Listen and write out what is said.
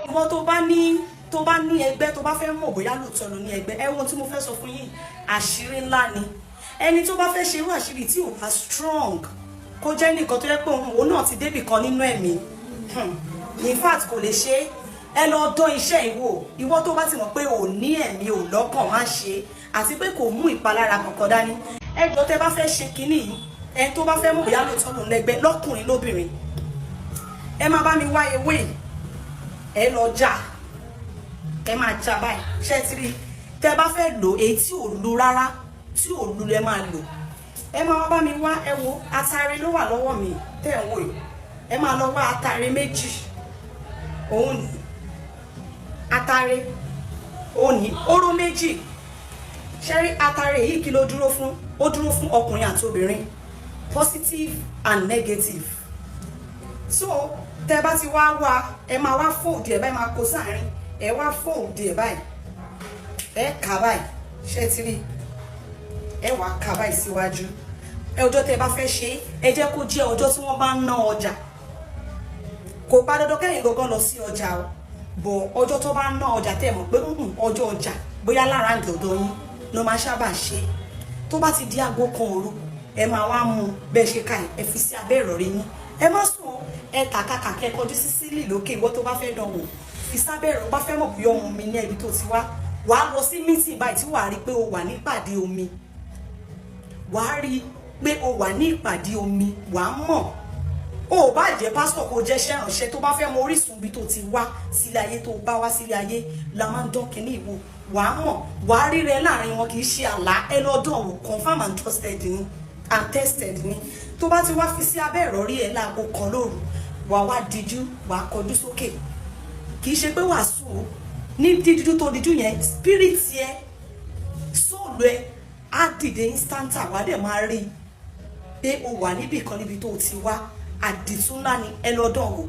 Ìwọ tó bá ní ẹgbẹ́, tó bá fẹ́ mọ̀ bóyá lóòótọ́ ló ní ẹgbẹ́, ẹ wo ohun tí mo fẹ́ sọ fún yín, àṣírí ńlá ni. Ẹni tó bá fẹ́ ṣe irú àṣírí tí ò bá strong, kó jẹ́ nìkan tó yẹ pé òun náà ti débì kan nínú ẹ̀mí, in fact, kò lè ṣe é. Ẹ lọ dán iṣẹ́ ìwò. Ìwọ tó bá ti mọ̀ pé ò ní ẹ̀mí, ò lọ́kàn, má ṣe é, àti pé kò mú ìpalára kankan dání. Ẹ jọ, tẹ bá fẹ́ ṣe kinní yìí, ẹni tó bá fẹ́ mọ̀ bóyá lóòótọ́ lòun lẹ́gbẹ́, lọ́kùnrin lóbìnrin, ẹ máa bá mi wá ewé. Ẹ lọ já, ẹ máa já báyìí. Ṣé ti rí? Tẹ bá fẹ́ lò, èyí tí ò lu rárá, tí ò lu lẹ máa lò. Ẹ máa wá bá mi wá. Ẹ wo, atare ló wà lọ́wọ́ mi tẹ́ ẹ̀ ń wò yìí. Ẹ máa lọ wá atare méjì. Òun ní atare, òun ní oró méjì. Ṣẹ́rí atare yìí, kí ló dúró fún? Ó dúró fún ọkùnrin àti obìnrin, positive and negative. So tẹ bá ti wá wá, ẹ máa wá fold ẹ báyìí, máa kó sáàrin, ẹ wá fold ẹ báyìí, ẹ kà báyìí. Ṣé ti rí? Ẹ wá kà báyìí síwájú. Ẹ ọjọ́ tẹ bá fẹ́ ṣe, ẹ jẹ́ kó jẹ́ ọjọ́ tí wọ́n bá ń ná ọjà. Kò pa dandan kẹ́yìn gangan lọ sí ọjà o, bọ̀ ọjọ́ tó bá ń ná ọjà, tẹ́ mọ̀ pé ọjọ́ ọjà, bóyá lára ọ̀dọ̀ yín ló máa sábà ṣe. Tó bá ti di aago 1 òru, ẹ máa wá mú bẹ́ẹ̀ ṣe ká, ẹ fi sí abẹ́ ìrọ̀rí yín. Ẹ má sùn, ẹ tàkàkà kẹ kọjú sí sílì lókè. Ìwọ tó bá fẹ́ dán wò, fi sábẹ́ ìrọ̀. Bá fẹ́ mọ̀ bóyá ọmọ mi ní ibi tó ti wá, wàá lọ sí meeting báyìí tí wàá rí pé o wà nípàdé omi. Wàá rí pé o wà ní ìpàdé omi, wàá mọ̀. O ò bá jẹ́ pásítọ̀, kó jẹ́ ṣẹ́ránṣẹ́, tó bá fẹ́ mọ orísun ibi tó ti wá sílé ayé, tó bá wá sílé ayé la máa ń dán kínní ìwò. Wàá mọ̀, wàá rí rẹ láàrin wọn. Kì í ṣe àlá. Ẹ lọ dán wò, confirm and trusted ni and tested ni. Tó bá ti wá fi sí abẹ́ ìrọ̀rí ẹ̀ láago 1 lóru, wàá wá díjú, wàá kọjú sókè. Kì í ṣe pé wàá sùn o. Ní dídú tó díjú yẹn, spirit yẹ, soul ẹ á dìde instanta. Wàá dẹ̀ máa rí i pé o wà níbì kan níbi tó o ti wá. Àdìtú ńlá ni. Ẹ lọ dán wò.